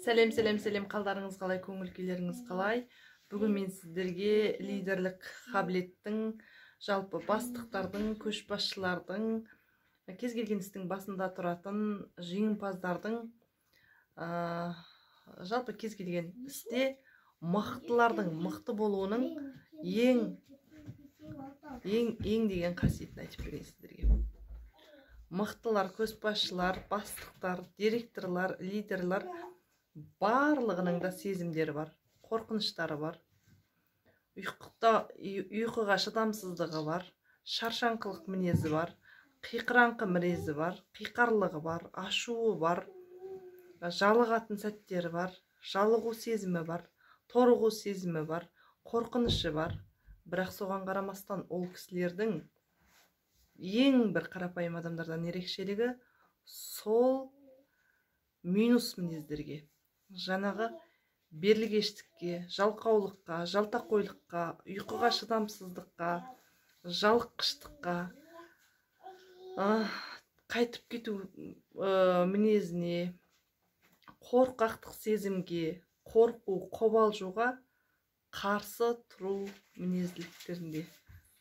Сәлем, сәлем, сәлем! Қалдарыңыз қалай, көңіл күйлеріңіз қалай? Бүгін мен сіздерге лидерлік қабілеттің, жалпы бастықтардың, көшбасшылардың, кез келген істің басында тұратын жеңімпаздардың, жалпы кез келген істе мықтылардың мықты болуының ең ең ең деген қасиетін айтып берейін сіздерге. Мықтылар, көшбасшылар, бастықтар, директорлар, лидерлар барлығының да сезімдері бар, қорқыныштары бар, ұйқыға шыдамсыздығы бар, шаршаңқылық мінезі бар, қиқыраңқы мінезі бар, қиқарлығы бар, ашуы бар, жалығатын сәттері бар, жалығу сезімі бар, торығу сезімі бар, қорқынышы бар. Бірақ соған қарамастан ол кісілердің ең бір қарапайым адамдардан ерекшелігі сол минус мінездерге, жаңағы берілгештікке, жалқаулыққа, жалтақойлыққа, ұйқыға шыдамсыздыққа, жалыққыштыққа, қайтып кету мінезіне, қорқақтық сезімге, қорқу, қобалжуға қарсы тұру мінезділіктерінде,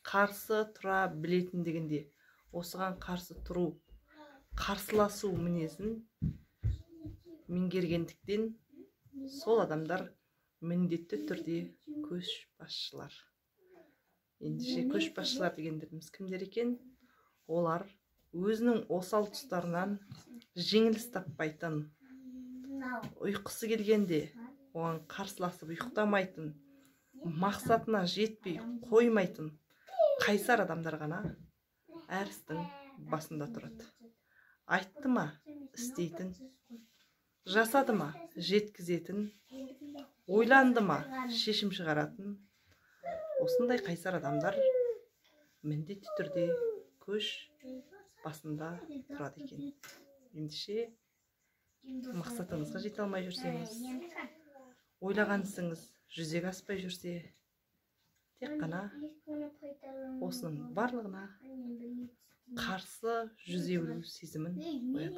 қарсы тұра білетіндігінде, осыған қарсы тұру, қарсыласу мінезін меңгергендіктен сол адамдар міндетті түрде көшбасшылар. Ендеше, көшбасшылар дегендеріміз кімдер екен? Олар өзінің осал тұстарынан жеңіліс таппайтын, ұйқысы келгенде оған қарсыласып ұйықтамайтын, мақсатына жетпей қоймайтын қайсар адамдар ғана әр істің басында тұрады. Айтты ма, істейтін, жасады ма, жеткізетін, ойланды ма, шешім шығаратын осындай қайсар адамдар міндетті түрде көш басында тұрады екен. Ендеше, мақсатыңызға жете алмай жүрсеңіз, ойлаған ісіңіз жүзеге аспай жүрсе, тек қана осының барлығына қарсы жүзе білу сезімін оятыңыз.